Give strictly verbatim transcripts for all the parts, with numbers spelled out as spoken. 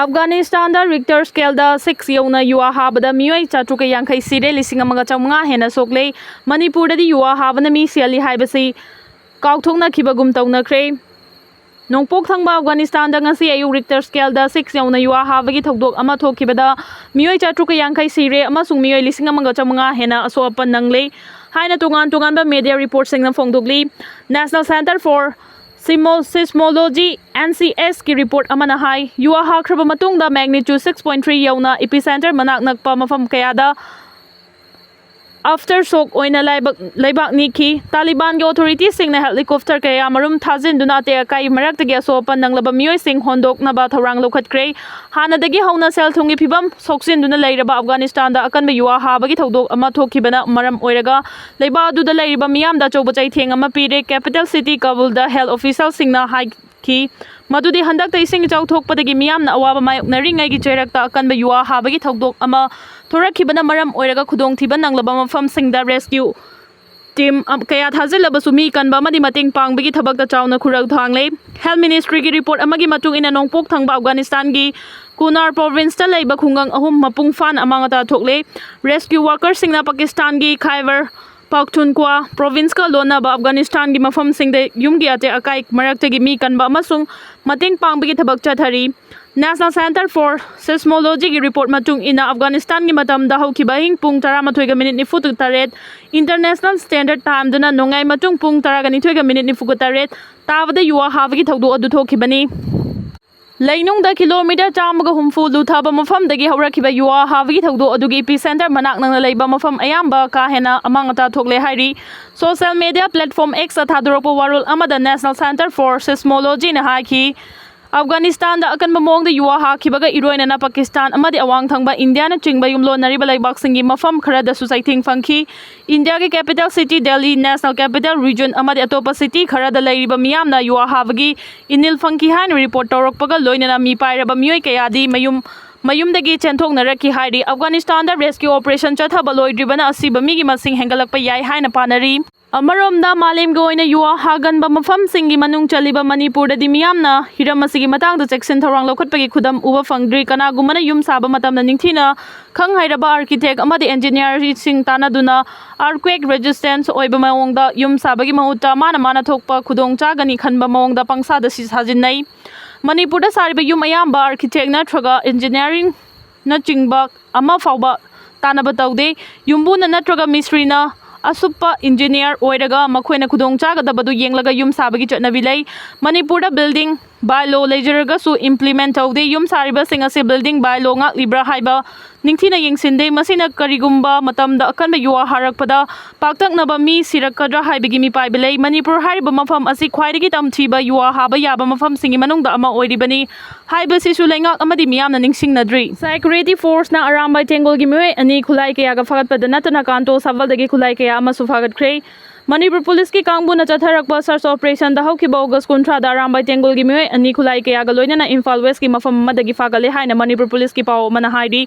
ꯑꯐꯒꯥꯅꯤꯁꯇꯥꯟꯗ ꯔꯤꯛꯇꯔ ꯁ꯭ꯀꯦꯜꯗ six ꯌꯧꯅ ꯌꯨꯋꯥ ꯍꯥꯕꯗ ꯃꯤꯑꯣꯏ ꯆꯥꯇ꯭ꯔꯨꯛꯀ ꯌꯥꯡꯈꯩ ꯁꯤꯔꯦ, ꯂꯤꯁꯤꯡ ꯑꯃꯒ ꯆꯥꯃꯉꯥ ꯍꯦꯟꯅ ꯁꯣꯛꯂꯦ꯫ ꯃꯅꯤꯄꯨꯔꯗꯗꯤ ꯌꯨꯋꯥ ꯍꯥꯕꯅ ꯃꯤ ꯁꯤꯍꯜꯂꯤ ꯍꯥꯏꯕꯁꯤ ꯀꯥꯎꯊꯣꯛꯅꯈꯤꯕꯒꯨꯝ ꯇꯧꯅꯈ꯭ꯔꯦ꯫ ꯅꯣꯡꯄꯣꯛ ꯊꯪꯕ ꯑꯐꯒꯥꯅꯤꯁꯇꯥꯟꯗ ꯉꯁꯤ ꯑꯌꯨꯛ ꯔꯤꯛꯇꯔ ꯁ꯭ꯀꯦꯜꯗ ꯁꯤꯛꯁ ꯌꯧꯅ ꯌꯨꯋꯥ ꯍꯥꯕꯒꯤ ꯊꯧꯗꯣꯛ ꯑꯃ ꯊꯣꯛꯈꯤꯕꯗ ꯃꯤꯑꯣꯏ ꯆꯥꯇ꯭ꯔꯨꯛꯀ ꯌꯥꯡꯈꯩ ꯁꯤꯔꯦ ꯑꯃꯁꯨꯡ ꯃꯤꯑꯣꯏ ꯂꯤꯁꯤꯡ ꯑꯃꯒ ꯆꯥꯃꯉꯥ ꯍꯦꯟꯅ ꯑꯁꯣꯛ ꯑꯄꯟ ꯅꯪꯂꯦ ꯍꯥꯏꯅ ꯇꯣꯉꯥꯟ ꯇꯣꯉꯥꯟꯕ ꯃꯦꯗꯤꯌꯥ ꯔꯤꯄꯣꯔꯠꯁꯤꯡꯅ ꯐꯣꯡꯗꯣꯛꯂꯤ꯫ National Centre for Seismo-, Seismology, N C S ꯀꯤ ꯔꯤꯄꯣꯔꯠ ꯑꯃꯅ ꯍꯥꯏ, ꯌꯨꯋꯥ ꯍꯥꯈ꯭ꯔꯕ ꯃꯇꯨꯡꯗ magnitude six point three ꯌꯧꯅ ꯏꯄꯤꯁꯦꯟꯇꯔ ꯃꯅꯥꯛ ꯅꯛꯄ ꯃꯐꯝ ꯀꯌꯥꯗ ꯑꯥꯐꯇꯔ ꯁꯣꯛ ꯑꯣꯏꯅ ꯂꯥꯏꯕꯛ-, ꯂꯩꯕꯥꯛ ꯅꯤꯛꯈꯤ꯫ ꯇꯥꯂꯤꯕꯥꯟꯒꯤ ꯑꯣꯊꯣꯔꯤꯇꯤꯁꯤꯡꯅ ꯍꯦꯂꯤꯀꯣꯞꯇꯔ ꯀꯌꯥ ꯃꯔꯨꯝ ꯊꯥꯖꯤꯟꯗꯨꯅ ꯑꯇꯦꯛ ꯑꯀꯥꯏ ꯃꯔꯛꯇꯒꯤ ꯑꯁꯣꯛ ꯑꯄꯟ ꯅꯪꯂꯕ ꯃꯤꯑꯣꯏꯁꯤꯡ ꯍꯣꯟꯗꯣꯛꯅꯕ ꯊꯧꯔꯥꯡ ꯂꯧꯈꯠꯈ꯭ꯔꯦ꯫ ꯍꯥꯟꯅꯗꯒꯤ ꯍꯧꯅ ꯁꯦꯜ ꯊꯨꯝꯒꯤ ꯐꯤꯕꯝ ꯁꯣꯛꯆꯤꯟꯗꯨꯅ ꯂꯩꯔꯕ ꯑꯐꯒꯥꯅꯤꯁꯇꯥꯟꯗ ꯑꯀꯟꯕ ꯌꯨꯋꯥ ꯍꯥꯕꯒꯤ ꯊꯧꯗꯣꯛ ꯑꯃ ꯊꯣꯛꯈꯤꯕꯅ ꯃꯔꯝ ꯑꯣꯏꯔꯒ ꯂꯩꯕꯥꯛ ꯑꯗꯨꯗ ꯂꯩꯔꯤꯕ ꯃꯤꯌꯥꯝꯗ ꯑꯆꯧꯕ ꯆꯩꯊꯦꯡ ꯑꯃ ꯄꯤꯔꯦ꯫ Capital city Kabulꯗ health officialꯁꯤꯡꯅ ꯍꯥꯏꯈꯤ ꯃꯗꯨꯗꯤ ꯍꯟꯗꯛꯇ ꯏꯁꯤꯡ ꯏꯆꯥꯎ ꯊꯣꯛꯄꯗꯒꯤ ꯃꯤꯌꯥꯝꯅ ꯑꯋꯥꯕ ꯃꯥꯌꯣꯛꯅꯔꯤꯉꯩꯒꯤ ꯆꯩꯔꯛꯇ ꯑꯀꯟꯕ ꯌꯨꯋꯥ ꯍꯥꯕꯒꯤ ꯊꯧꯗꯣꯛ ꯑꯃ ꯊꯣꯔꯛꯈꯤꯕꯅ ꯃꯔꯝ ꯑꯣꯏꯔꯒ ꯈꯨꯗꯣꯡꯊꯤꯕ ꯅꯪꯂꯕ ꯃꯐꯝꯁꯤꯡꯗ rescue team ꯑꯝ-, ꯀꯌꯥ ꯊꯥꯖꯤꯜꯂꯕꯁꯨ ꯃꯤ ꯀꯟꯕ ꯑꯃꯗꯤ ꯃꯇꯦꯡ ꯄꯥꯡꯕꯒꯤ ꯊꯕꯛꯇ ꯆꯥꯎꯅ ꯈꯨꯔꯧ ꯊꯥꯡꯂꯦ꯫ Health Ministryꯒꯤ ꯔꯤꯄꯣꯔꯠ ꯑꯃꯒꯤ ꯃꯇꯨꯡ ꯏꯟꯅ, ꯅꯣꯡꯄꯣꯛ ꯊꯪꯕ ꯑꯐꯒꯥꯅꯤꯁꯇꯥꯟꯒꯤ ꯀꯨꯅꯥꯔ ꯄ꯭ꯔꯣꯚꯤꯟꯁꯇ ꯂꯩꯕ ꯈꯨꯡꯒꯪ ꯑꯍꯨꯝ ꯃꯄꯨꯡ ꯐꯥꯅ ꯑꯃꯥꯡ ꯑꯇꯥ ꯊꯣꯛꯂꯦ꯫ Rescue workerꯁꯤꯡꯅ ꯄꯥꯀꯤꯁꯇꯥꯟꯒꯤ ꯈꯥꯏꯕꯔ ꯄꯥꯈꯇꯨꯟꯈ꯭ꯋꯥ ꯄ꯭ꯔꯣꯚꯤꯟꯁꯀ ꯂꯣꯟꯅꯕ ꯑꯐꯒꯥꯅꯤꯁꯇꯥꯟꯒꯤ ꯃꯐꯝꯁꯤꯡꯗ ꯌꯨꯝꯒꯤ ꯑꯇꯦꯛ ꯑꯀꯥꯏ ꯃꯔꯛꯇꯒꯤ ꯃꯤ ꯀꯟꯕ ꯑꯃꯁꯨꯡ ꯃꯇꯦꯡ ꯄꯥꯡꯕꯒꯤ ꯊꯕꯛ ꯆꯠꯊꯔꯤ꯫ National Centre for Seismologyꯒꯤ ꯔꯤꯄꯣꯔꯠ ꯃꯇꯨꯡ ꯏꯟꯅ, ꯑꯐꯒꯥꯅꯤꯁꯇꯥꯟꯒꯤ ꯃꯇꯝꯗ ꯍꯧꯈꯤꯕ ꯑꯍꯤꯡ ꯄꯨꯡ ꯇꯔꯥꯃꯥꯊꯣꯏꯒ ꯃꯤꯅꯤꯠ ꯅꯤꯐꯨ ꯇꯔꯦꯠ, International Standard Timeꯗꯨꯅ ꯅꯣꯡꯌꯥꯏ ꯃꯇꯨꯡ ꯄꯨꯡ ꯇꯔꯥꯒ ꯅꯤꯊꯣꯏꯒ ꯃꯤꯅꯤꯠ ꯅꯤꯐꯨ ꯇꯔꯦꯠ ꯇꯥꯕꯗ ꯌꯨꯋꯥ ꯍꯥꯕꯒꯤ ꯊꯧꯗꯣꯛ ꯑꯗꯨ ꯊꯣꯛꯈꯤꯕꯅꯤ꯫ ꯂꯩꯅꯨꯡꯗ ꯀꯤꯂꯣꯃꯤꯇꯔ ꯆꯥꯝꯃꯒ ꯍꯨꯝꯐꯨ ꯂꯨꯊꯕ ꯃꯐꯝꯗꯒꯤ ꯍꯧꯔꯛꯈꯤꯕ ꯌꯨꯋꯥ ꯍꯥꯕꯒꯤ ꯊꯧꯗꯣꯛ ꯑꯗꯨꯒꯤ epicenter ꯃꯅꯥꯛ ꯅꯛꯅ ꯂꯩꯕ ꯃꯐꯝ ꯑꯌꯥꯝꯕ ꯀꯥ ꯍꯦꯟꯅ ꯑꯃꯥꯡ ꯑꯇꯥ ꯊꯣꯛꯂꯦ ꯍꯥꯏꯔꯤ꯫ Social media platform Xꯇ ꯊꯥꯗꯣꯔꯛꯄ ꯋꯥꯔꯣꯜ ꯑꯃꯗ National Centre for Seismologyꯅ ꯍꯥꯏꯈꯤ, ꯑꯐꯒꯥꯅꯤꯁꯇꯥꯟꯗ ꯑꯀꯟꯕ ꯃꯑꯣꯡꯗ ꯌꯨꯋꯥ ꯍꯥꯈꯤꯕꯒ ꯏꯔꯣꯏꯅꯅ ꯄꯥꯀꯤꯁꯇꯥꯟ ꯑꯃꯗꯤ ꯑꯋꯥꯡ ꯊꯪꯕ ꯏꯟꯗꯤꯌꯥꯅꯆꯤꯡꯕ ꯌꯨꯝꯂꯣꯟꯅꯔꯤꯕ ꯂꯩꯕꯥꯛꯁꯤꯡꯒꯤ ꯃꯐꯝ ꯈꯔꯗꯁꯨ ꯆꯩꯊꯦꯡ ꯐꯪꯈꯤ꯫ ꯏꯟꯗꯤꯌꯥꯒꯤ capital city Delhi, National Capital Region ꯑꯃꯗꯤ ꯑꯇꯣꯞꯄ city ꯈꯔꯗ ꯂꯩꯔꯤꯕ ꯃꯤꯌꯥꯝꯅ ꯌꯨꯋꯥ ꯍꯥꯕꯒꯤ ꯏꯅꯤꯜ ꯐꯪꯈꯤ ꯍꯥꯏꯅ ꯔꯤꯄꯣꯔꯠ ꯇꯧꯔꯛꯄꯒ ꯂꯣꯏꯅꯅ ꯃꯤ ꯄꯥꯏꯔꯕ ꯃꯤꯑꯣꯏ ꯀꯌꯥꯗꯤ ꯃꯌꯨꯝ, ꯃꯌꯨꯝꯗꯒꯤ ꯆꯦꯟꯊꯣꯛꯅꯔꯛꯈꯤ ꯍꯥꯏꯔꯤ꯫ ꯑꯐꯒꯥꯅꯤꯁꯇꯥꯟꯗ rescue operation ꯆꯠꯊꯕ ꯂꯣꯏꯗ꯭ꯔꯤꯕꯅ ꯑꯁꯤꯕ ꯃꯤꯒꯤ ꯃꯁꯤꯡ ꯍꯦꯟꯒꯠꯂꯛꯄ ꯌꯥꯏ ꯍꯥꯏꯅ ꯄꯥꯅꯔꯤ꯫ ꯑꯃꯔꯣꯝꯗ, ꯃꯥꯂꯦꯝꯒꯤ ꯑꯣꯏꯅ ꯌꯨ ꯍꯥꯒꯟꯕ ꯃꯐꯝꯁꯤꯡꯒꯤ ꯃꯅꯨꯡ ꯆꯜꯂꯤꯕ ꯃꯅꯤꯄꯨꯔꯗꯗꯤ ꯃꯤꯌꯥꯝꯅ ꯍꯤꯔꯝ ꯑꯁꯤꯒꯤ ꯃꯇꯥꯡꯗ ꯆꯦꯛꯁꯤꯟ ꯊꯧꯔꯥꯡ ꯂꯧꯈꯠꯄꯒꯤ ꯈꯨꯗꯝ ꯎꯕ ꯐꯪꯗ꯭ꯔꯤ꯫ ꯀꯅꯥꯒꯨꯝꯕꯅ ꯌꯨꯝ ꯁꯥꯕ ꯃꯇꯝꯗ ꯅꯤꯡꯊꯤꯅ ꯈꯪ ꯍꯩꯔꯕ architect ꯑꯃꯗꯤ engineerꯁꯤꯡ ꯇꯥꯟꯅꯗꯨꯅ earthquake resistance ꯑꯣꯏꯕ ꯃꯑꯣꯡꯗ ꯌꯨꯝ ꯁꯥꯕꯒꯤ ꯃꯍꯨꯠꯇ ꯃꯥꯅ ꯃꯥꯅ ꯊꯣꯛꯄ ꯈꯨꯗꯣꯡ ꯆꯥꯒꯅꯤ ꯈꯟꯕ ꯃꯑꯣꯡꯗ ꯄꯪꯁꯥꯗ ꯁꯤ-, ꯁꯥꯖꯤꯟꯅꯩ꯫ ꯃꯅꯤꯄꯨꯔꯗ ꯁꯥꯔꯤꯕ ꯌꯨꯝ ꯑꯌꯥꯝꯕ architect ꯅꯠꯇ꯭ꯔꯒ engineering ꯅꯆꯤꯡꯕ ꯑꯃ ꯐꯥꯎꯕ ꯇꯥꯟꯅꯕ ꯇꯧꯗꯦ꯫ ꯌꯨꯝꯕꯨꯅ ꯅꯠꯇ꯭ꯔꯒ ꯃꯤꯁꯇ꯭ꯔꯤꯅ ꯑꯁꯨꯞꯄ engineer ꯑꯣꯏꯔꯒ ꯃꯈꯣꯏꯅ ꯈꯨꯗꯣꯡ ꯆꯥꯒꯗꯕꯗꯨ ꯌꯦꯡꯂꯒ ꯌꯨꯝ ꯁꯥꯕꯒꯤ ꯆꯠꯅꯕꯤ ꯂꯩ꯫ ꯃꯅꯤꯄꯨꯔꯗ building bylaw ꯂꯩꯖꯔꯒꯁꯨ implement ꯇꯧꯗꯦ꯫ ꯌꯨꯝ ꯁꯥꯔꯤꯕꯁꯤꯡ ꯑꯁꯤ building bylaw ꯉꯥꯛꯂꯤꯕ꯭ꯔꯥ ꯍꯥꯏꯕ ꯅꯤꯡꯊꯤꯅ ꯌꯦꯡꯁꯤꯟꯗꯦ꯫ ꯃꯁꯤꯅ ꯀꯔꯤꯒꯨꯝꯕ ꯃꯇꯝꯗ ꯑꯀꯟꯕ ꯌꯨ ꯍꯥꯔꯛꯄꯗ ꯄꯥꯛꯇꯛꯅꯕ ꯃꯤ ꯁꯤꯔꯛꯀꯗ꯭ꯔꯥ ꯍꯥꯏꯕꯒꯤ ꯃꯤꯄꯥꯏꯕ ꯂꯩ꯫ ꯃꯅꯤꯄꯨꯔ ꯍꯥꯏꯔꯤꯕ ꯃꯐꯝ ꯑꯁꯤ ꯈ꯭ꯋꯥꯏꯗꯒꯤ ꯇꯝꯊꯤꯕ ꯌꯨ ꯍꯥꯕ ꯌꯥꯕ ꯃꯐꯝꯁꯤꯡꯒꯤ ꯃꯅꯨꯡꯗ ꯑꯃ ꯑꯣꯏꯔꯤꯕꯅꯤ ꯍꯥꯏꯕꯁꯤꯁꯨ ꯂꯩꯉꯥꯛ ꯑꯃꯗꯤ ꯃꯤꯌꯥꯝꯅ ꯅꯤꯡꯁꯤꯡꯅꯗ꯭ꯔꯤ꯫ Security forceꯅ ꯑꯔꯥꯝꯕꯥꯏ ꯇꯦꯡꯒꯣꯜꯒꯤ ꯃꯤꯑꯣꯏ ꯑꯅꯤ ꯈꯨꯠꯂꯥꯏ ꯀꯌꯥꯒ ꯐꯥꯒꯠꯄꯗ ꯅꯠꯇꯅ ꯀꯥꯟꯇꯣ ꯁꯥꯕꯜꯗꯒꯤ ꯈꯨꯠꯂꯥꯏ ꯀꯌꯥ ꯑꯃꯁꯨ ꯐꯥꯒꯠꯈ꯭ꯔꯦ꯫ ꯃꯅꯤꯄꯨꯔ ꯄꯨꯂꯤꯁꯀꯤ ꯀꯥꯡꯕꯨꯅ ꯆꯠꯊꯔꯛꯄ search operationꯗ ꯍꯧꯈꯤꯕ ꯑꯣꯒꯁ ꯀꯨꯟꯊ꯭ꯔꯥꯗ ꯑꯔꯥꯝꯕꯥꯏ ꯇꯦꯡꯒꯣꯜꯒꯤ ꯃꯤꯑꯣꯏ ꯑꯅꯤ ꯈꯨꯠꯂꯥꯏ ꯀꯌꯥꯒ ꯂꯣꯏꯅꯅ ꯏꯝꯐꯥꯜ ꯋꯦꯁꯀꯤ ꯃꯐꯝ ꯑꯃꯗꯒꯤ ꯐꯥꯒꯠꯂꯦ ꯍꯥꯏꯅ ꯃꯅꯤꯄꯨꯔ ꯄꯨꯂꯤꯁꯀꯤ ꯄꯥꯎ ꯑꯃꯅ ꯍꯥꯏꯔꯤ꯫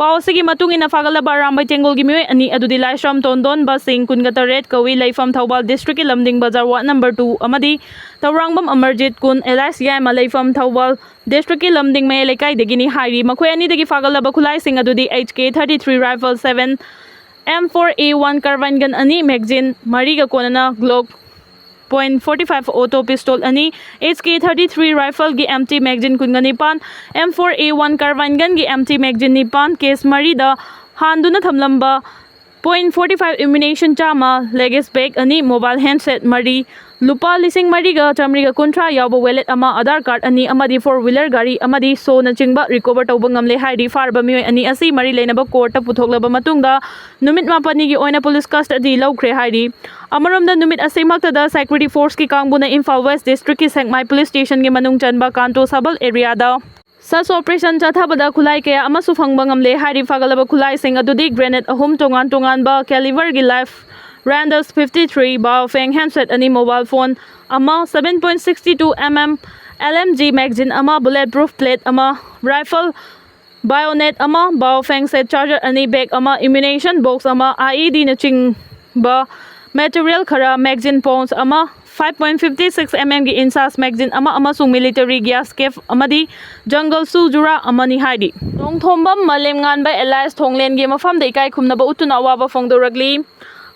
ꯄꯥꯎ ꯑꯁꯤꯒꯤ ꯃꯇꯨꯡ ꯏꯟꯅ ꯐꯥꯒꯠꯂꯕ ꯑꯔꯥꯝꯕꯥꯏ ꯇꯦꯡꯒꯣꯜꯒꯤ ꯃꯤꯑꯣꯏ ꯑꯅꯤ ꯑꯗꯨꯗꯤ ꯂꯥꯏꯁ꯭ꯔꯝ ꯇꯣꯟꯗꯣꯟꯕ ꯁꯤꯡ, ꯀꯨꯟꯒ ꯇꯔꯦꯠ ꯀꯧꯏ, ꯂꯩꯐꯝ ꯊꯧꯕꯥꯜ districtꯀꯤ ꯂꯝꯗꯤꯡ ꯕꯖꯥꯔ ward number two ꯑꯃꯗꯤ ꯇꯧꯔꯥꯡꯕꯝ ꯑꯃꯔꯖꯤꯠ, ꯀꯨꯟ, alias ꯌꯥꯏꯃ, ꯂꯩꯐꯝ ꯊꯧꯕꯥꯜ districtꯀꯤ ꯂꯝꯗꯤꯡ ꯃꯌꯥꯏ ꯂꯩꯀꯥꯏꯗꯒꯤꯅꯤ ꯍꯥꯏꯔꯤ꯫ ꯃꯈꯣꯏ ꯑꯅꯤꯗꯒꯤ ꯐꯥꯒꯠꯂꯕ ꯈꯨꯠꯂꯥꯏꯁꯤꯡ ꯑꯗꯨꯗꯤ H K thirty three rifle seven, M four A one carbine gun ꯑꯅꯤ, magazine ꯃꯔꯤꯒ ꯀꯣꯟꯅꯅ Glock point forty five auto pistol ꯑꯅꯤ, H K thirty three rifleꯒꯤ empty magazine ꯀꯨꯟꯒ ꯅꯤꯄꯥꯟ, M four A one carbine gunꯒꯤ empty magazine ꯅꯤꯄꯥꯟ, case ꯃꯔꯤꯗ ꯍꯥꯟꯗꯨꯅ ꯊꯝꯂꯝꯕ point forty five ammunition ꯆꯥꯝꯃ, luggage bag ꯑꯅꯤ, mobile handset ꯃꯔꯤ, ꯂꯨꯄꯥ ꯂꯤꯁꯤꯡ ꯃꯔꯤꯒ ꯆꯥꯃꯔꯤꯒ ꯀꯨꯟꯊ꯭ꯔꯥ ꯌꯥꯎꯕ wallet ꯑꯃ, Aadhaar card ꯑꯅꯤ ꯑꯃꯗꯤ four wheeler ꯒꯥꯔꯤ ꯑꯃꯗꯤ ꯁꯣꯅꯆꯤꯡꯕ recover ꯇꯧꯕ ꯉꯝꯂꯦ ꯍꯥꯏꯔꯤ꯫ ꯐꯥꯔꯕ ꯃꯤꯑꯣꯏ ꯑꯅꯤ ꯑꯁꯤ ꯃꯔꯤ ꯂꯩꯅꯕ courtꯇ ꯄꯨꯊꯣꯛꯂꯕ ꯃꯇꯨꯡꯗ ꯅꯨꯃꯤꯠ ꯃꯥꯄꯟꯅꯤꯒꯤ ꯑꯣꯏꯅ police custody ꯂꯧꯈ꯭ꯔꯦ ꯍꯥꯏꯔꯤ꯫ ꯑꯃꯔꯣꯝꯗ, ꯅꯨꯃꯤꯠ ꯑꯁꯤꯃꯛꯇꯗ security forceꯀꯤ ꯀꯥꯡꯕꯨꯅ ꯏꯝꯐꯥꯜ West districtꯀꯤ ꯁꯦꯛꯃꯥꯏ police stationꯒꯤ ꯃꯅꯨꯡ ꯆꯟꯕ ꯀꯥꯟꯇꯣ ꯁꯥꯕꯜ areaꯗ search operation ꯆꯠꯊꯕꯗ ꯈꯨꯠꯂꯥꯏ ꯀꯌꯥ ꯑꯃꯁꯨ ꯐꯪꯕ ꯉꯝꯂꯦ ꯍꯥꯏꯔꯤ꯫ ꯐꯥꯒꯠꯂꯕ ꯈꯨꯠꯂꯥꯏꯁꯤꯡ ꯑꯗꯨꯗꯤ grenade ꯑꯍꯨꯝ, ꯇꯣꯉꯥꯟ ꯇꯣꯉꯥꯟꯕ caliberꯒꯤ live Randus fifty three, Baofeng handset ꯑꯅꯤ, mobile phone ꯑꯃ, seven point six two mm L M G magazine ꯑꯃ, bulletproof plate ꯑꯃ, rifle bayonet ꯑꯃ, Baofeng set charger ꯑꯅꯤ, bag ꯑꯃ, ammunition box ꯑꯃ, I E Dꯅꯆꯤꯡꯕ Material ꯈꯔ magazine pouch ꯑꯃ, five point fifty six mm ꯒꯤ INSAS magazine ꯑꯃ ꯑꯃꯁꯨꯡ military gas cap ꯑꯃꯗꯤ jungle shoe ꯖꯨꯔꯥ ꯑꯃꯅꯤ ꯍꯥꯏꯔꯤ꯫ ꯅꯣꯡꯊꯣꯝꯕꯝ ꯃꯥꯂꯦꯝꯉꯥꯟꯕ alias ꯊꯣꯡꯂꯦꯟꯒꯤ ꯃꯐꯝꯗ ꯏꯀꯥꯏ ꯈꯨꯝꯅꯕ ꯎꯠꯇꯨꯅ ꯑꯋꯥꯕ ꯐꯣꯡꯗꯣꯔꯛꯂꯤ꯫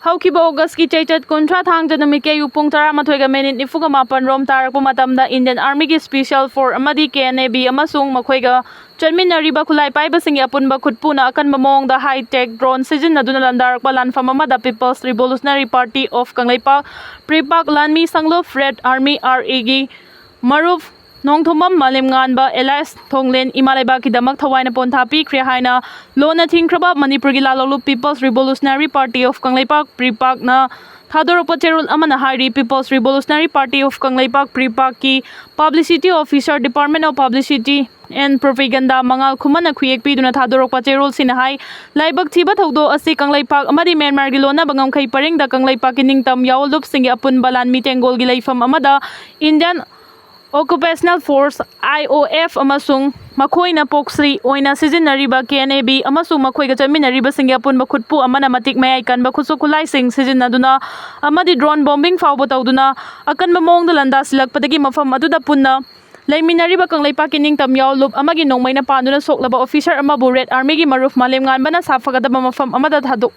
ꯍꯧꯈꯤꯕ August ꯀꯤ ꯆꯩꯆꯠ ꯀꯨꯟꯊ꯭ꯔꯥ ꯊꯥꯡꯖ ꯅꯨꯃꯤꯠꯀꯤ ꯑꯌꯨꯛ ꯄꯨꯡ ꯇꯔꯥꯃꯥꯊꯣꯏꯒ minute ꯅꯤꯐꯨꯒ ꯃꯥꯄꯟ ꯔꯣꯝ ꯇꯥꯔꯛꯄ ꯃꯇꯝꯗ Indian Army ꯒꯤ special force ꯑꯃꯗꯤ K N A B ꯑꯃꯁꯨꯡ ꯃꯈꯣꯏꯒ ꯆꯠꯃꯤꯟꯅꯔꯤꯕ ꯈꯨꯠꯂꯥꯏ ꯄꯥꯏꯕꯁꯤꯡꯒꯤ ꯑꯄꯨꯟꯕ ꯈꯨꯠꯄꯨꯅ ꯑꯀꯟꯕ ꯃꯑꯣꯡꯗ high tech drone ꯁꯤꯖꯤꯟꯅꯗꯨꯅ ꯂꯥꯟꯗꯥꯔꯛꯄ ꯂꯥꯟꯐꯝ ꯑꯃꯗ People's Revolutionary Party of Kangleipak, PREPAK ꯂꯥꯟꯃꯤ ꯁꯪꯂꯨꯞ Red Army, R A ꯒꯤ ꯃꯔꯨꯞ ꯅꯣꯡꯊꯣꯝꯕꯝ ꯃꯥꯂꯦꯝꯉꯥꯟꯕ alias ꯊꯣꯡꯂꯦꯟ ꯏꯃꯥ ꯂꯩꯕꯥꯛꯀꯤꯗꯃꯛ ꯊꯋꯥꯏꯅ ꯄꯣꯟꯊꯥ ꯄꯤꯈ꯭ꯔꯦ ꯍꯥꯏꯅ ꯂꯣꯟꯅ ꯊꯤꯡꯈ꯭ꯔꯕ ꯃꯅꯤꯄꯨꯔꯒꯤ ꯂꯥꯜꯍꯧꯂꯨꯞ People's Revolutionary Party of Kangleipak, PREPAK ꯅ ꯊꯥꯗꯣꯔꯛꯄ ꯆꯦꯔꯣꯜ ꯑꯃꯅ ꯍꯥꯏꯔꯤ꯫ People's Revolutionary Party of Kangleipak, PREPAK ꯀꯤ publicity officer, Department of Publicity and Propaganda, ꯃꯉꯥꯜ ꯈꯨꯃꯟꯅ ꯈꯨꯌꯦꯛ ꯄꯤꯗꯨꯅ ꯊꯥꯗꯣꯔꯛꯄ ꯆꯦꯔꯣꯜꯁꯤꯅ ꯍꯥꯏ, ꯂꯥꯏꯕꯛ ꯊꯤꯕ ꯊꯧꯗꯣꯛ ꯑꯁꯤ ꯀꯪꯂꯩꯄꯥꯛ ꯑꯃꯗꯤ ꯃ꯭ꯌꯥꯟꯃꯥꯔꯒꯤ ꯂꯣꯟꯅꯕ ꯉꯝꯈꯩ ꯄꯔꯤꯡꯗ ꯀꯪꯂꯩꯄꯥꯛꯀꯤ ꯅꯤꯡꯇꯝ ꯌꯥꯑꯣꯜꯂꯨꯞꯁꯤꯡꯒꯤ ꯑꯄꯨꯟꯕ ꯂꯥꯟꯃꯤ ꯇꯦꯡꯒꯣꯜꯒꯤ ꯂꯩꯐꯝ ꯑꯃꯗ Indian Occupational Force, I O F, ꯑꯃꯁꯨꯡ ꯃꯈꯣꯏꯅ proxy ꯑꯣꯏꯅ ꯁꯤꯖꯤꯟꯅꯔꯤꯕ K N A B ꯑꯃꯁꯨꯡ ꯃꯈꯣꯏꯒ ꯆꯠꯃꯤꯟꯅꯔꯤꯕꯁꯤꯡꯒꯤ ꯑꯄꯨꯟꯕ ꯈꯨꯠꯄꯨ ꯑꯃꯅ ꯃꯇꯤꯛ ꯃꯌꯥꯏ ꯀꯟꯕ ꯈꯨꯠꯁꯨ ꯈꯨꯠꯂꯥꯏꯁꯤꯡ ꯁꯤꯖꯤꯟꯅꯗꯨꯅ ꯑꯃꯗꯤ drone bombing ꯐꯥꯎꯕ ꯇꯧꯗꯨꯅ ꯑꯀꯟꯕ ꯃꯑꯣꯡꯗ ꯂꯥꯟꯗꯥꯁꯤꯜꯂꯛꯄꯗꯒꯤ ꯃꯐꯝ ꯑꯗꯨꯗ ꯄꯨꯟꯅ ꯂꯩꯃꯤꯟꯅꯔꯤꯕ ꯀꯪꯂꯩꯄꯥꯛꯀꯤ ꯅꯤꯡꯇꯝ ꯌꯥꯑꯣꯜꯂꯨꯞ ꯑꯃꯒꯤ ꯅꯣꯡꯃꯩꯅ ꯄꯥꯟꯗꯨꯅ ꯁꯣꯛꯂꯕ officer ꯑꯃꯕꯨ Red Army ꯒꯤ ꯃꯔꯨꯞ ꯃꯥꯂꯦꯝꯉꯥꯟꯕꯅ ꯁꯥꯐꯒꯗꯕ ꯃꯐꯝ ꯑꯃꯗ ꯊꯥꯗꯣꯛ-,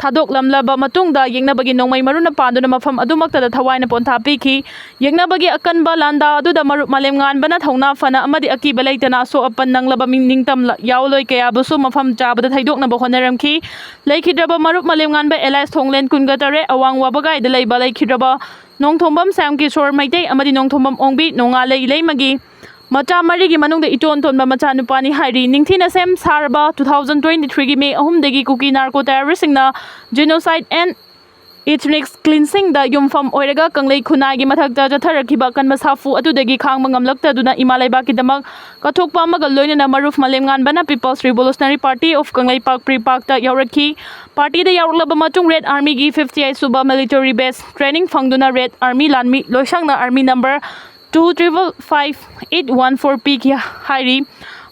ꯊꯥꯗꯣꯛꯂꯝꯂꯕ ꯃꯇꯨꯡꯗ ꯌꯦꯛꯅꯕꯒꯤ ꯅꯣꯡꯃꯩ ꯃꯔꯨꯅ ꯄꯥꯟꯗꯨꯅ ꯃꯐꯝ ꯑꯗꯨꯃꯛꯇꯗ ꯊꯋꯥꯏꯅ ꯄꯣꯟꯊꯥ ꯄꯤꯈꯤ꯫ ꯌꯦꯛꯅꯕꯒꯤ ꯑꯀꯟꯕ ꯂꯥꯟꯗꯥ ꯑꯗꯨꯗ ꯃꯔꯨꯞ ꯃꯥꯂꯦꯝꯉꯥꯟꯕꯅ ꯊꯧꯅꯥ ꯐꯅ ꯑꯃꯗꯤ ꯑꯀꯤꯕ ꯂꯩꯇꯅ ꯑꯁꯣꯛ ꯑꯄꯟ ꯅꯪꯂꯕ ꯃꯤ-, ꯅꯤꯡꯇꯝ ꯌꯥꯑꯣꯜꯂꯣꯏ ꯀꯌꯥꯕꯨꯁꯨ ꯃꯐꯝ ꯆꯥꯕꯗ ꯊꯩꯗꯣꯛꯅꯕ ꯍꯣꯠꯅꯔꯝꯈꯤ꯫ ꯂꯩꯈꯤꯗ꯭ꯔꯕ ꯃꯔꯨꯞ ꯃꯥꯂꯦꯝꯉꯥꯟꯕ alias ꯊꯣꯡꯂꯦꯟ ꯀꯨꯟꯒ ꯇꯔꯦꯠ, ꯑꯋꯥꯡ ꯋꯥꯕꯒꯥꯏꯗ ꯂꯩꯕ ꯂꯩꯈꯤꯗ꯭ꯔꯕ ꯅꯣꯡꯊꯣꯝꯕꯝ ꯁ꯭ꯌꯥꯝ ꯀꯤꯁꯣꯔ ꯃꯩꯇꯩ ꯑꯃꯗꯤ ꯅꯣꯡꯊꯣꯝꯕꯝ ꯑꯣꯡꯕꯤ ꯅꯣꯡꯉꯥꯂꯩ ꯂꯩꯃꯒꯤ ꯃꯆꯥ ꯃꯔꯤꯒꯤ ꯃꯅꯨꯡꯗ ꯏꯇꯣꯟ ꯇꯣꯟꯕ ꯃꯆꯥꯅꯨꯄꯥꯅꯤ ꯍꯥꯏꯔꯤ꯫ ꯅꯤꯡꯊꯤꯅ ꯁꯦꯝ ꯁꯥꯔꯕ two thousand twenty three ꯒꯤ May ꯑꯍꯨꯝꯗꯒꯤ ꯀꯨꯀꯤ narco terrorist ꯁꯤꯡꯅ genocide and ethnic cleansing ꯗ ꯌꯨꯝꯐꯝ ꯑꯣꯏꯔꯒ ꯀꯪꯂꯩ ꯈꯨꯟꯅꯥꯏꯒꯤ ꯃꯊꯛꯇ ꯆꯠꯊꯔꯛꯈꯤꯕ ꯑꯀꯟꯕ ꯁꯥꯐꯨ ꯑꯗꯨꯗꯒꯤ ꯈꯥꯡꯕ ꯉꯝꯂꯛꯇꯗꯨꯅ ꯏꯃꯥ ꯂꯩꯕꯥꯛꯀꯤꯗꯃꯛ ꯀꯠꯊꯣꯛꯄ ꯑꯃꯒ ꯂꯣꯏꯅꯅ ꯃꯔꯨꯞ ꯃꯥꯂꯦꯝꯉꯥꯟꯕꯅ People's Revolutionary Party of Kangleipak, PREPAK ꯇ ꯌꯥꯎꯔꯛꯈꯤ꯫ Party ꯗ ꯌꯥꯎꯔꯛꯂꯕ ꯃꯇꯨꯡ Red Army ꯒꯤ fifty eight ꯁꯨꯕ military base training ꯐꯪꯗꯨꯅ Red Army ꯂꯥꯟꯃꯤ ꯂꯣꯏꯁꯪꯅ Army number two triple five eight one four ꯄꯤꯈꯤ ꯍꯥꯏꯔꯤ꯫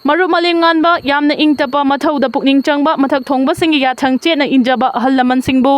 ꯃꯔꯨꯞ ꯃꯥꯂꯦꯝꯉꯥꯟꯕ ꯌꯥꯝꯅ ꯏꯪ ꯇꯞꯄ, ꯃꯊꯧꯗ ꯄꯨꯛꯅꯤꯡ ꯆꯪꯕ, ꯃꯊꯛ ꯊꯣꯡꯕꯁꯤꯡꯒꯤ ꯌꯥꯊꯪ ꯆꯦꯠꯅ ꯏꯟꯖꯕ ꯑꯍꯜ ꯂꯃꯟꯁꯤꯡꯕꯨ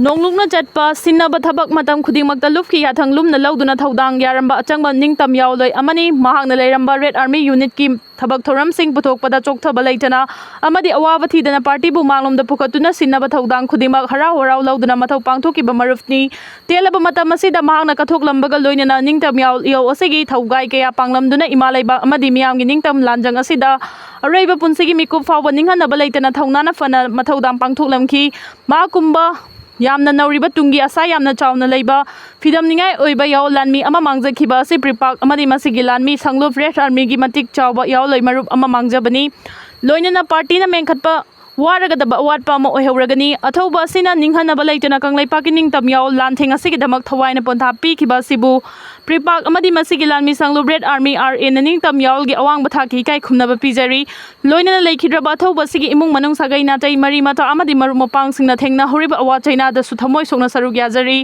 ꯅꯣꯡꯂꯨꯛꯅ ꯆꯠꯄ ꯁꯤꯟꯅꯕ ꯊꯕꯛ ꯃꯇꯝ ꯈꯨꯗꯤꯡꯃꯛꯇ ꯂꯨꯞꯈꯤ ꯌꯥꯊꯪ ꯂꯨꯝꯅ ꯂꯧꯗꯨꯅ ꯊꯧꯗꯥꯡ ꯌꯥꯔꯝꯕ ꯑꯆꯪꯕ ꯅꯤꯡꯇꯝ ꯌꯥꯑꯣꯟꯂꯣꯏ ꯑꯃꯅꯤ꯫ ꯃꯍꯥꯛꯅ ꯂꯩꯔꯝꯕ ꯔꯦꯗ ꯑꯥꯔꯃꯤ ꯌꯨꯅꯤꯠꯀꯤ ꯊꯕꯛ ꯊꯧꯔꯝꯁꯤꯡ ꯄꯨꯊꯣꯛꯄꯗ ꯆꯣꯛꯊꯕ ꯂꯩꯇꯅ ꯑꯃꯗꯤ ꯑꯋꯥꯕ ꯊꯤꯗꯅ ꯄꯥꯔꯇꯤꯕꯨ ꯃꯥꯡꯂꯣꯝꯗ ꯄꯨꯈꯠꯇꯨꯅ ꯁꯤꯟꯅꯕ ꯊꯧꯗꯥꯡ ꯈꯨꯗꯤꯡꯃꯛ ꯍꯔꯥꯎ ꯍꯔꯥꯎ ꯂꯧꯗꯨꯅ ꯃꯊꯧ ꯄꯥꯡꯊꯣꯛꯈꯤꯕ ꯃꯔꯨꯞꯅꯤ꯫ ꯇꯦꯜꯂꯕ ꯃꯇꯝ ꯑꯁꯤꯗ ꯃꯍꯥꯛꯅ ꯀꯠꯊꯣꯛꯂꯝꯕꯒ ꯂꯣꯏꯅꯅ ꯅꯤꯡꯇꯝ ꯌꯥꯑꯣꯟ ꯏꯌꯧ ꯑꯁꯤꯒꯤ ꯊꯧꯒꯥꯏ ꯀꯌꯥ ꯄꯥꯡꯂꯝꯗꯨꯅ ꯏꯃꯥ ꯂꯩꯕꯥꯛ ꯑꯃꯗꯤ ꯃꯤꯌꯥꯝꯒꯤ ꯅꯤꯡꯇꯝ ꯂꯥꯟꯖꯪ ꯑꯁꯤꯗ ꯑꯔꯣꯏꯕ ꯄꯨꯟꯁꯤꯒꯤ ꯃꯤꯀꯨꯞ ꯐꯥꯎꯕ ꯅꯤꯡꯍꯟꯅꯕ ꯂꯩꯇꯅ ꯊꯧꯅꯥꯅ ꯐꯅ ꯃꯊꯧꯗꯥꯡ ꯄꯥꯡꯊꯣꯛꯂꯝꯈꯤ꯫ ꯃꯍꯥꯛꯀꯨꯝꯕ ꯌꯥꯝꯅ ꯅꯧꯔꯤꯕ ꯇꯨꯡꯒꯤ ꯑꯁꯥ ꯌꯥꯝꯅ ꯆꯥꯎꯅ ꯂꯩꯕ ꯐꯤꯗꯝꯅꯤꯡꯉꯥꯏ ꯑꯣꯏꯕ ꯌꯥꯑꯣꯟ ꯂꯥꯟꯃꯤ ꯑꯃ ꯃꯥꯡꯖꯈꯤꯕ ꯑꯁꯤ ꯄ꯭ꯔꯤꯄꯥꯛ ꯑꯃꯗꯤ ꯃꯁꯤꯒꯤ ꯂꯥꯟꯃꯤ ꯁꯪꯂꯨꯞ ꯔꯦꯗ ꯑꯥꯔꯃꯤꯒꯤ ꯃꯇꯤꯛ ꯆꯥꯎꯕ ꯌꯥꯑꯣꯟꯂꯣꯏ ꯃꯔꯨꯞ ꯑꯃ ꯃꯥꯡꯖꯕꯅꯤ꯫ ꯂꯣꯏꯅꯅ ꯄꯥꯔꯇꯤꯅ ꯃꯦꯟꯈꯠꯄ ꯋꯥꯔꯒꯗꯕ ꯑꯋꯥꯠꯄ ꯑꯃ ꯑꯣꯏꯍꯧꯔꯒꯅꯤ꯫ ꯑꯊꯧꯕ ꯑꯁꯤꯅ ꯅꯤꯡꯍꯟꯅꯕ ꯂꯩꯇꯅ ꯀꯪꯂꯩꯄꯥꯛꯀꯤ ꯅꯤꯡꯇꯝ ꯌꯥꯑꯣꯟ ꯂꯥꯟꯊꯦꯡ ꯑꯁꯤꯒꯤꯗꯃꯛ ꯊꯋꯥꯏꯅ ꯄꯣꯟꯊꯥ ꯄꯤꯈꯤꯕ ꯑꯁꯤꯕꯨ ꯄ꯭ꯔꯤꯄꯥꯛ ꯑꯃꯗꯤ ꯃꯁꯤꯒꯤ ꯂꯥꯟꯃꯤ ꯁꯪꯂꯨꯞ ꯔꯦꯗ ꯑꯥꯔꯃꯤ ꯑꯥꯔ ꯑꯦꯅ ꯅꯤꯡꯇꯝ ꯌꯥꯑꯣꯟꯒꯤ ꯑꯋꯥꯡꯕ ꯊꯥꯛꯀꯤ ꯏꯀꯥꯏ ꯈꯨꯝꯅꯕ ꯄꯤꯖꯔꯤ꯫ ꯂꯣꯏꯅꯅ ꯂꯩꯈꯤꯗ꯭ꯔꯕ ꯑꯊꯧꯕ ꯑꯁꯤꯒꯤ ꯏꯃꯨꯡ ꯃꯅꯨꯡ ꯁꯥꯒꯩ ꯅꯥꯇꯩ ꯃꯔꯤ ꯃꯇꯥ ꯑꯃꯗꯤ ꯃꯔꯨꯞ ꯃꯄꯥꯡꯁꯤꯡꯅ ꯊꯦꯡꯅꯍꯧꯔꯤꯕ ꯑꯋꯥ ꯆꯩꯅꯥꯗꯁꯨ ꯊꯃꯣꯏ ꯁꯣꯛꯅ ꯁꯔꯨꯛ ꯌꯥꯖꯔꯤ꯫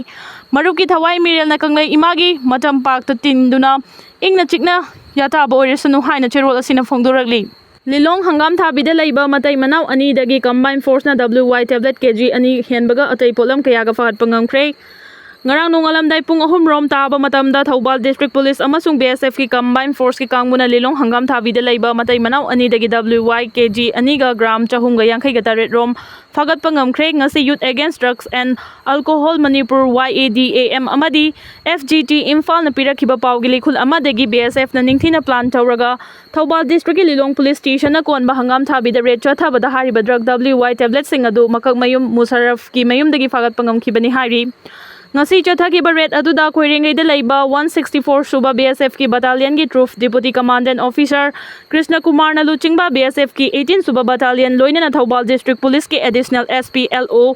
ꯃꯔꯨꯞꯀꯤ ꯊꯋꯥꯏ ꯃꯤꯔꯦꯜꯅ ꯀꯪꯂꯩ ꯏꯃꯥꯒꯤ ꯃꯇꯝ ꯄꯥꯛꯇ ꯇꯤꯟꯗꯨꯅ ꯏꯪꯅ ꯆꯤꯛꯅ ꯌꯥꯇꯥꯕ ꯑꯣꯏꯔꯁꯅꯨ ꯍꯥꯏꯅ ꯆꯦꯔꯣꯜ ꯑꯁꯤꯅ ꯐꯣꯡꯗꯣꯔꯛꯂꯤ꯫ ꯂꯤꯂꯣꯡ ꯍꯪꯒꯥꯝ ꯊꯥꯕꯤꯗ ꯂꯩꯕ ꯃꯇꯩ ꯃꯅꯥꯎ ꯑꯅꯤꯗꯒꯤ ꯀꯝꯕꯥꯏꯟ ꯐꯣꯔꯁꯅ ꯗꯕ꯭ꯂꯤꯎ ꯋꯥꯏ ꯇꯦꯕ꯭ꯂꯦꯠ ꯀꯦ ꯖꯤ ꯑꯅꯤ ꯍꯦꯟꯕꯒ ꯑꯇꯩ ꯄꯣꯠꯂꯝ ꯀꯌꯥꯒ ꯐꯥꯒꯠꯄ ꯉꯝꯈ꯭ꯔꯦ꯫ ꯉꯔꯥꯡ ꯅꯣꯡꯉꯥꯜꯂꯝꯗꯥꯏ ꯄꯨꯡ ꯑꯍꯨꯝ ꯔꯣꯝ ꯇꯥꯕ ꯃꯇꯝꯗ ꯊꯧꯕꯥꯜ ꯗꯤꯁꯇ꯭ꯔꯤꯛ ꯄꯨꯂꯤꯁ ꯑꯃꯁꯨꯡ ꯕꯤ ꯑꯦꯁ ꯑꯦꯐꯀꯤ ꯀꯝꯕꯥꯏꯟ ꯐꯣꯔꯁꯀꯤ ꯀꯥꯡꯕꯨꯅ ꯂꯤꯂꯣꯡ ꯍꯪꯒꯥꯝ ꯊꯥꯕꯤꯗ ꯂꯩꯕ ꯃꯇꯩ ꯃꯅꯥꯎ ꯑꯅꯤꯗꯒꯤ ꯗꯕ꯭ꯂꯤꯎ ꯋꯥꯏ ꯀꯦ ꯖꯤ ꯑꯅꯤꯒ ꯒ꯭ꯔꯥꯝ ꯆꯍꯨꯝꯒ ꯌꯥꯡꯈꯩꯒ ꯇꯔꯦꯠ ꯔꯣꯝ ꯐꯥꯒꯠꯄ ꯉꯝꯈ꯭ꯔꯦ꯫ ꯉꯁꯤ Youth Against Drugs and Alcohol Manipur, Y A D A M, ꯑꯃꯗꯤ ꯑꯦꯐ ꯖꯤ ꯇꯤ ꯏꯝꯐꯥꯜꯅ ꯄꯤꯔꯛꯈꯤꯕ ꯄꯥꯎꯒꯤ ꯂꯤꯈꯨꯜ ꯑꯃꯗꯒꯤ ꯕꯤ ꯑꯦꯁ ꯑꯦꯐꯅ ꯅꯤꯡꯊꯤꯅ ꯄ꯭ꯂꯥꯟ ꯇꯧꯔꯒ ꯊꯧꯕꯥꯜ ꯗꯤꯁꯇ꯭ꯔꯤꯛꯀꯤ ꯂꯤꯂꯣꯡ ꯄꯨꯂꯤꯁ ꯁ꯭ꯇꯦꯁꯟꯅ ꯀꯣꯟꯕ ꯍꯪꯒꯥꯝ ꯊꯥꯕꯤꯗ ꯔꯦꯗ ꯆꯠꯊꯕꯗ ꯍꯥꯏꯔꯤꯕ ꯗ꯭ꯔꯒ ꯗꯕ꯭ꯂꯤꯎ ꯋꯥꯏ ꯇꯦꯕ꯭ꯂꯦꯠꯁꯤꯡ ꯑꯗꯨ ꯃꯀꯛꯃꯌꯨꯝ ꯃꯨꯁꯔꯐꯀꯤ ꯃꯌꯨꯝꯗꯒꯤ ꯐꯥꯒꯠꯄ ꯉꯝꯈꯤꯕꯅꯤ ꯍꯥꯏꯔꯤ꯫ ꯉꯁꯤ ꯆꯠꯊꯈꯤꯕ ꯔꯦꯗ ꯑꯗꯨꯗ ꯀꯣꯏꯔꯦꯡꯒꯩꯗ ꯂꯩꯕ ꯋꯥꯟ ꯁꯤꯛꯁꯇꯤ ꯐꯣꯔ ꯁꯨꯕ ꯕꯤ ꯑꯦꯁ ꯑꯦꯐꯀꯤ ꯕꯠꯇꯥꯂꯤꯌꯟꯒꯤ troop deputy commandant officer Krishna ꯀꯨꯃꯥꯔꯅ ꯂꯨꯆꯤꯡꯕ ꯕꯤ ꯑꯦꯁ ꯑꯦꯐꯀꯤ ꯑꯩꯠꯇꯤꯟ ꯁꯨꯕ ꯕꯠꯇꯥꯂꯤꯌꯟ ꯂꯣꯏꯅꯅ ꯊꯧꯕꯥꯜ ꯗꯤꯁꯇ꯭ꯔꯤꯛ ꯄꯨꯂꯤꯁꯀꯤ additional S P L O,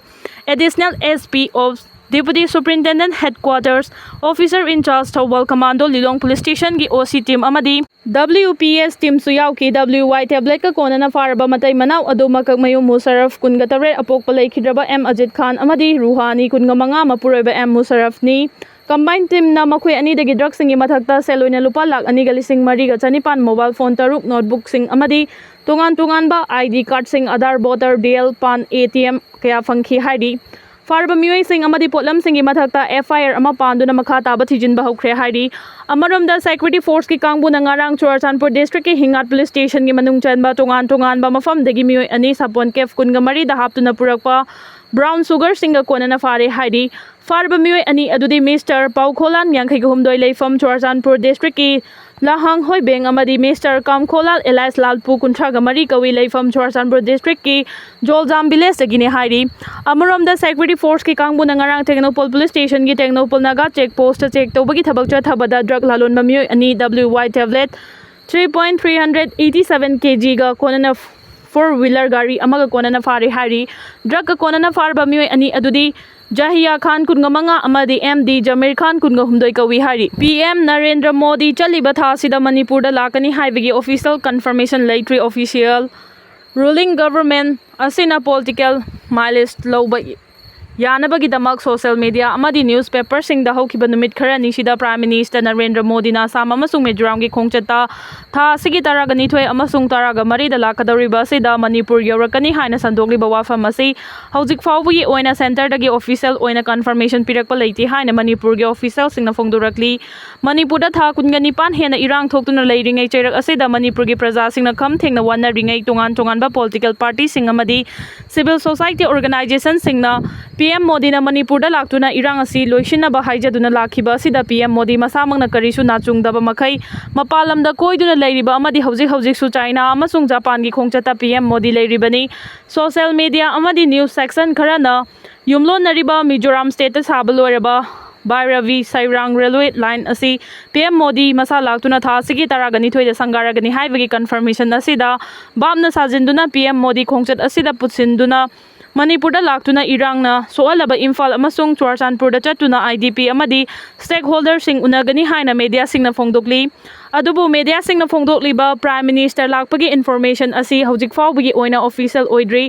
additional S P of deputy superintendent headquarters, officer in charge Thoubal commando, Lilong police ꯁ꯭ꯇꯦꯁꯟꯒꯤ ꯑꯣ ꯁꯤ ꯇꯤꯝ ꯑꯃꯗꯤ ꯗꯕ꯭ꯂꯤꯎ ꯄꯤ ꯑꯦꯁ ꯇꯤꯝꯁꯨ ꯌꯥꯎꯈꯤ꯫ W ꯋꯥꯏ ꯇꯦꯕ꯭ꯂꯦꯠꯀ ꯀꯣꯟꯅꯅ ꯐꯥꯔꯕ ꯃꯇꯩ ꯃꯅꯥꯎ ꯑꯗꯨ ꯃꯀꯛꯃꯌꯨꯝ ꯃꯨꯁꯔꯐ ꯀꯨꯟꯒ ꯇꯔꯦꯠ, ꯑꯄꯣꯛꯄ ꯂꯩꯈꯤꯗ꯭ꯔꯕ ꯑꯦꯝ ꯑꯖꯤꯠ ꯈꯥꯟ ꯑꯃꯗꯤ ꯔꯨꯍꯥꯅꯤ ꯀꯨꯟꯒ ꯃꯉꯥ, ꯃꯄꯨꯔꯣꯏꯕ ꯑꯦꯝ ꯃꯨꯁꯔꯐꯅꯤ꯫ ꯀꯝꯕꯥꯏꯟ ꯇꯤꯝꯅ ꯃꯈꯣꯏ ꯑꯅꯤꯗꯒꯤ ꯗ꯭ꯔꯒꯁꯤꯡꯒꯤ ꯃꯊꯛꯇ ꯁꯦꯜ ꯑꯣꯏꯅ ꯂꯨꯄꯥ ꯂꯥꯈ ꯑꯅꯤꯒ ꯂꯤꯁꯤꯡ ꯃꯔꯤꯒ ꯆꯅꯤꯄꯥꯟ, ꯃꯣꯕꯥꯏꯜ ꯐꯣꯟ ꯇꯔꯨꯛ, ꯅꯣꯠꯕꯨꯛꯁꯤꯡ ꯑꯃꯗꯤ ꯇꯣꯉꯥꯟ ꯇꯣꯉꯥꯟꯕ ꯑꯥꯏ ꯗꯤ ꯀꯥꯔꯗꯁꯤꯡ, Aadhaar, voter, D L, PAN, A T M ꯀꯌꯥ ꯐꯪꯈꯤ ꯍꯥꯏꯔꯤ꯫ ꯐꯥꯔꯕ ꯃꯤꯑꯣꯏꯁꯤꯡ ꯑꯃꯗꯤ ꯄꯣꯠꯂꯝꯁꯤꯡꯒꯤ ꯃꯊꯛꯇ F I R ꯑꯃ ꯄꯥꯟꯗꯨꯅ ꯃꯈꯥ ꯇꯥꯕ ꯊꯤꯖꯤꯟꯕ ꯍꯧꯈ꯭ꯔꯦ ꯍꯥꯏꯔꯤ꯫ ꯑꯃꯔꯣꯝꯗ, security forceꯀꯤ ꯀꯥꯡꯕꯨꯅ ꯉꯔꯥꯡ ꯆꯨꯔꯆꯥꯟꯄꯨꯔ districtꯀꯤ ꯍꯤꯡꯉꯥꯠ police stationꯒꯤ ꯃꯅꯨꯡ ꯆꯟꯕ ꯇꯣꯉꯥꯟ ꯇꯣꯉꯥꯟꯕ ꯃꯐꯝꯗꯒꯤ ꯃꯤꯑꯣꯏ ꯑꯅꯤ ꯁꯥꯄꯣꯟ case ꯀꯨꯟꯒ ꯃꯔꯤꯗ ꯍꯥꯞꯇꯨꯅ ꯄꯨꯔꯛꯄ brown sugarꯁꯤꯡꯒ ꯀꯣꯟꯅꯅ ꯐꯥꯔꯦ ꯍꯥꯏꯔꯤ꯫ ꯐꯥꯔꯕ ꯃꯤꯑꯣꯏ ꯑꯅꯤ ꯑꯗꯨꯗꯤ Mister ꯄꯥꯎꯈꯣꯂꯥꯟ, ꯌꯥꯡꯈꯩꯒ ꯍꯨꯝꯗꯣꯏ, ꯂꯩꯐꯝ ꯆꯨꯔꯆꯥꯟꯄꯨꯔ districtꯀꯤ ꯂꯥꯍꯥꯡ ꯍꯣꯏꯕꯦꯡ, ꯑꯃꯗꯤ Mister ꯀꯥꯝꯈꯣꯂꯥꯜ alias ꯂꯥꯜꯄꯨ, ꯀꯨꯟꯊ꯭ꯔꯥꯒ ꯃꯔꯤ ꯀꯧꯏ, ꯂꯩꯐꯝ ꯆꯨꯔꯆꯥꯟꯄꯨꯔ districtꯀꯤ ꯖꯣꯜꯖꯥꯝ villageꯇꯒꯤꯅꯤ ꯍꯥꯏꯔꯤ꯫ ꯑꯃꯔꯣꯝꯗ, security forceꯀꯤ ꯀꯥꯡꯕꯨꯅ ꯉꯔꯥꯡ Tengnoupal police stationꯒꯤ Tengnoupal Naga check postꯇ check ꯇꯧꯕꯒꯤ ꯊꯕꯛ ꯆꯠꯊꯕꯗ drug ꯂꯥꯂꯣꯟꯕ ꯃꯤꯑꯣꯏ ꯑꯅꯤ W Y tablet three point three hundred eighty seven kgꯒ ꯀꯣꯟꯅꯅ four wheeler ꯒꯥꯔꯤ ꯑꯃꯒ ꯀꯣꯟꯅꯅ ꯐꯥꯔꯦ ꯍꯥꯏꯔꯤ꯫ Drugꯀ ꯀꯣꯟꯅꯅ ꯐꯥꯔꯕ ꯃꯤꯑꯣꯏ ꯑꯅꯤ ꯑꯗꯨꯗꯤ ꯖꯥꯍꯤꯌꯥ ꯈꯥꯟ, ꯀꯨꯟꯒ ꯃꯉꯥ, ꯑꯃꯗꯤ M D ꯖꯃꯤꯔ ꯈꯥꯟ, ꯀꯨꯟꯒ ꯍꯨꯝꯗꯣꯏ ꯀꯧꯏ ꯍꯥꯏꯔꯤ꯫ P M ꯅꯔꯦꯟꯗ꯭ꯔ ꯃꯣꯗꯤ ꯆꯠꯂꯤꯕ ꯊꯥ ꯑꯁꯤꯗ ꯃꯅꯤꯄꯨꯔꯗ ꯂꯥꯛꯀꯅꯤ ꯍꯥꯏꯕꯒꯤ official confirmation ꯂꯩꯇ꯭ꯔꯤ꯫ Official ruling government ꯑꯁꯤꯅ political mileage ꯂꯧꯕ ꯌꯥꯅꯕꯒꯤꯗꯃꯛ social media ꯑꯃꯗꯤ newspaperꯁꯤꯡꯗ ꯍꯧꯈꯤꯕ ꯅꯨꯃꯤꯠ ꯈꯔꯅꯤꯁꯤꯗ Prime Minister ꯅꯔꯦꯟꯗ꯭ꯔ ꯃꯣꯗꯤꯅ ꯑꯁꯥꯝ ꯑꯃꯁꯨꯡ ꯃꯤꯖꯣꯔꯥꯝꯒꯤ ꯈꯣꯡꯆꯠꯇ ꯊꯥ ꯑꯁꯤꯒꯤ ꯇꯔꯥꯒ ꯅꯤꯊꯣꯏ ꯑꯃꯁꯨꯡ ꯇꯔꯥꯒ ꯃꯔꯤꯗ ꯂꯥꯛꯀꯗꯧꯔꯤꯕ ꯑꯁꯤꯗ ꯃꯅꯤꯄꯨꯔ ꯌꯧꯔꯛꯀꯅꯤ ꯍꯥꯏꯅ ꯁꯟꯗꯣꯛꯂꯤꯕ ꯋꯥꯐꯝ ꯑꯁꯤ ꯍꯧꯖꯤꯛ ꯐꯥꯎꯕꯒꯤ ꯑꯣꯏꯅ centreꯗꯒꯤ official ꯑꯣꯏꯅ confirmation ꯄꯤꯔꯛꯄ ꯂꯩꯇꯦ ꯍꯥꯏꯅ ꯃꯅꯤꯄꯨꯔꯒꯤ officialꯁꯤꯡꯅ ꯐꯣꯡꯗꯣꯔꯛꯂꯤ꯫ ꯃꯅꯤꯄꯨꯔꯗ ꯊꯥ ꯀꯨꯟꯒ ꯅꯤꯄꯥꯟ ꯍꯦꯟꯅ ꯏꯔꯥꯡ ꯊꯣꯛꯇꯨꯅ ꯂꯩꯔꯤꯉꯩ ꯆꯩꯔꯛ ꯑꯁꯤꯗ ꯃꯅꯤꯄꯨꯔꯒꯤ ꯄ꯭ꯔꯖꯥꯁꯤꯡꯅ ꯈꯝ ꯊꯦꯡꯅ ꯋꯥꯅꯔꯤꯉꯩ ꯇꯣꯉꯥꯟ ꯇꯣꯉꯥꯟꯕ political partyꯁꯤꯡ ꯑꯃꯗꯤ civil society organizationꯁꯤꯡꯅ P M ꯃꯣꯗꯤꯅ ꯃꯅꯤꯄꯨꯔꯗ ꯂꯥꯛꯇꯨꯅ ꯏꯔꯥꯡ ꯑꯁꯤ ꯂꯣꯏꯁꯤꯟꯅꯕ ꯍꯥꯏꯖꯗꯨꯅ ꯂꯥꯛꯈꯤꯕ ꯑꯁꯤꯗ P M ꯃꯣꯗꯤ ꯃꯁꯥꯃꯛꯅ ꯀꯔꯤꯁꯨ ꯅꯥꯆꯨꯡꯗꯕ ꯃꯈꯩ ꯃꯄꯥꯟ ꯂꯝꯗ ꯀꯣꯏꯗꯨꯅ ꯂꯩꯔꯤꯕ ꯑꯃꯗꯤ ꯍꯧꯖꯤꯛ ꯍꯧꯖꯤꯛꯁꯨ ꯆꯥꯏꯅꯥ ꯑꯃꯁꯨꯡ ꯖꯄꯥꯟꯒꯤ ꯈꯣꯡꯆꯠꯇ P M ꯃꯣꯗꯤ ꯂꯩꯔꯤꯕꯅꯤ꯫ Social media ꯑꯃꯗꯤ news section ꯈꯔꯅ ꯌꯨꯝꯂꯣꯟꯅꯔꯤꯕ ꯃꯤꯖꯣꯔꯥꯝ stateꯇ ꯁꯥꯕ ꯂꯣꯏꯔꯕ ꯕꯥꯏꯔꯕꯤ ꯁꯩꯔꯥꯡ railway line ꯑꯁꯤ P M ꯃꯣꯗꯤ ꯃꯁꯥ ꯂꯥꯛꯇꯨꯅ ꯊꯥ ꯑꯁꯤꯒꯤ ꯇꯔꯥꯒ ꯅꯤꯊꯣꯏꯗ ꯁꯪꯒꯥꯔꯒꯅꯤ ꯍꯥꯏꯕꯒꯤ confirmation ꯑꯁꯤꯗ ꯚꯥꯞꯅ ꯁꯥꯖꯤꯟꯗꯨꯅ P M ꯃꯣꯗꯤ ꯈꯣꯡꯆꯠ ꯑꯁꯤꯗ ꯄꯨꯠꯁꯤꯟꯗꯨꯅ ꯃꯅꯤꯄꯨꯔꯗ ꯂꯥꯛꯇꯨꯅ ꯏꯔꯥꯡꯅ ꯁꯣꯛꯍꯜꯂꯕ ꯏꯝꯐꯥꯜ ꯑꯃꯁꯨꯡ ꯆꯨꯔꯆꯥꯟꯄꯨꯔꯗ ꯆꯠꯇꯨꯅ I D P ꯑꯃꯗꯤ stakeholderꯁꯤꯡ ꯎꯅꯒꯅꯤ ꯍꯥꯏꯅ mediaꯁꯤꯡꯅ ꯐꯣꯡꯗꯣꯛꯂꯤ꯫ ꯑꯗꯨꯕꯨ mediaꯁꯤꯡꯅ ꯐꯣꯡꯗꯣꯛꯂꯤꯕ Prime Minister ꯂꯥꯛꯄꯒꯤ information ꯑꯁꯤ ꯍꯧꯖꯤꯛ ꯐꯥꯎꯕꯒꯤ ꯑꯣꯏꯅ official ꯑꯣꯏꯗ꯭ꯔꯤ꯫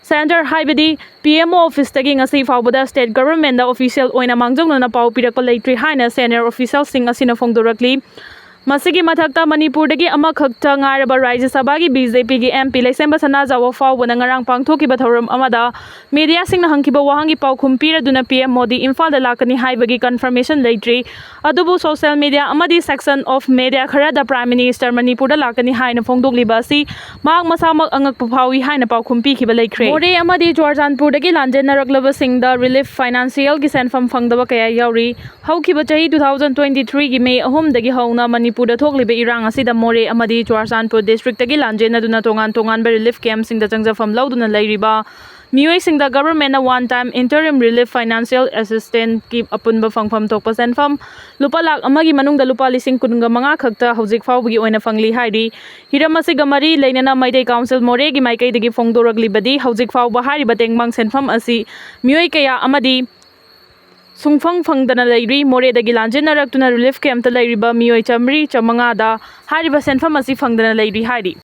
Centre ꯍꯥꯏꯕꯗꯤ P M O officeꯇꯒꯤ ꯉꯁꯤ ꯐꯥꯎꯕꯗ state governmentꯗ official ꯑꯣꯏꯅ ꯃꯥꯡꯖꯧꯅꯅ ꯄꯥꯎ ꯄꯤꯔꯛꯄ ꯂꯩꯇ꯭ꯔꯤ ꯍꯥꯏꯅ senior officialꯁꯤꯡ ꯑꯁꯤꯅ ꯐꯣꯡꯗꯣꯔꯛꯂꯤ꯫ ꯃꯁꯤꯒꯤ ꯃꯊꯛꯇ, ꯃꯅꯤꯄꯨꯔꯗꯒꯤ ꯑꯃꯈꯛꯇ ꯉꯥꯏꯔꯕ ꯔꯥꯖ꯭ꯌ ꯁꯚꯥꯒꯤ BJPꯒꯤ MP ꯂꯩꯁꯦꯝꯕ ꯁꯅꯥꯖꯥꯎꯕ ꯐꯥꯎꯕꯅ ꯉꯔꯥꯡ ꯄꯥꯡꯊꯣꯛꯈꯤꯕ ꯊꯧꯔꯝ ꯑꯃꯗ ꯃꯦꯗꯤꯌꯥꯁꯤꯡꯅ ꯍꯪꯈꯤꯕ ꯋꯥꯍꯪꯒꯤ ꯄꯥꯎꯈꯨꯝ ꯄꯤꯔꯗꯨꯅ PM ꯃꯣꯗꯤ ꯏꯝꯐꯥꯜꯗ ꯂꯥꯛꯀꯅꯤ ꯍꯥꯏꯕꯒꯤ confirmation ꯂꯩꯇ꯭ꯔꯤ꯫ ꯑꯗꯨꯕꯨ social media ꯑꯃꯗꯤ section of media ꯈꯔꯗ Prime Minister ꯃꯅꯤꯄꯨꯔꯗ ꯂꯥꯛꯀꯅꯤ ꯍꯥꯏꯅ ꯐꯣꯡꯗꯣꯛꯂꯤꯕ ꯑꯁꯤ ꯃꯍꯥꯛ ꯃꯁꯥꯃꯛ ꯑꯉꯛꯄ ꯐꯥꯎꯏ ꯍꯥꯏꯅ ꯄꯥꯎꯈꯨꯝ ꯄꯤꯈꯤꯕ ꯂꯩꯈ꯭ꯔꯦ꯫ ꯃꯣꯔꯦ ꯑꯃꯗꯤ ꯆꯨꯔꯆꯥꯟꯄꯨꯔꯗꯒꯤ ꯂꯥꯟꯖꯦꯟꯅꯔꯛꯂꯕꯁꯤꯡꯗ relief financialꯒꯤ ꯁꯦꯟꯐꯝ ꯐꯪꯗꯕ ꯀꯌꯥ ꯌꯥꯎꯔꯤ꯫ ꯍꯧꯈꯤꯕ ꯆꯍꯤ two thousand twenty threeꯒꯤ May ꯑꯍꯨꯝꯗꯒꯤ ꯍꯧꯅ ꯃꯅꯤꯄꯨꯔꯗ ꯊꯣꯛꯂꯤꯕ ꯏꯔꯥꯡ ꯑꯁꯤꯗ ꯃꯣꯔꯦ ꯑꯃꯗꯤ ꯆꯨꯔꯆꯥꯟꯄꯨꯔ districtꯇꯒꯤ ꯂꯥꯟꯖꯦꯟꯅꯗꯨꯅ ꯇꯣꯉꯥꯟ ꯇꯣꯉꯥꯟꯕ relief campꯁꯤꯡꯗ ꯆꯪꯖꯐꯝ ꯂꯧꯗꯨꯅ ꯂꯩꯔꯤꯕ ꯃꯤꯑꯣꯏꯁꯤꯡꯗ governmentꯅ one time interim relief financial assistanceꯀꯤ ꯑꯄꯨꯟꯕ ꯐꯪꯐꯝ ꯊꯣꯛꯄ ꯁꯦꯟꯐꯝ ꯂꯨꯄꯥ ꯂꯥꯈ ꯑꯃꯒꯤ ꯃꯅꯨꯡꯗ ꯂꯨꯄꯥ ꯂꯤꯁꯤꯡ ꯀꯨꯟꯒ ꯃꯉꯥ ꯈꯛꯇ ꯍꯧꯖꯤꯛ ꯐꯥꯎꯕꯒꯤ ꯑꯣꯏꯅ ꯐꯪꯂꯤ ꯍꯥꯏꯔꯤ꯫ ꯍꯤꯔꯝ ꯑꯁꯤꯒ ꯃꯔꯤ ꯂꯩꯅꯅ ꯃꯩꯇꯩ Council ꯃꯣꯔꯦꯒꯤ ꯃꯥꯏꯀꯩꯗꯒꯤ ꯐꯣꯡꯗꯣꯔꯛꯂꯤꯕꯗꯤ ꯍꯧꯖꯤꯛ ꯐꯥꯎꯕ ꯍꯥꯏꯔꯤꯕ ꯇꯦꯡꯕꯥꯡ ꯁꯦꯟꯐꯝ ꯑꯁꯤ ꯃꯤꯑꯣꯏ ꯀꯌꯥ ꯑꯃꯗꯤ ꯁꯨꯡꯐꯪ ꯐꯪꯗꯅ ꯂꯩꯔꯤ꯫ ꯃꯣꯔꯦꯗꯒꯤ ꯂꯥꯟꯖꯦꯟꯅꯔꯛꯇꯨꯅ relief campꯇ ꯂꯩꯔꯤꯕ ꯃꯤꯑꯣꯏ ꯆꯥꯃꯔꯤ ꯆꯥꯃꯉꯥꯗ ꯍꯥꯏꯔꯤꯕ ꯁꯦꯟꯐꯝ ꯑꯁꯤ ꯐꯪꯗꯅ ꯂꯩꯔꯤ ꯍꯥꯏꯔꯤ꯫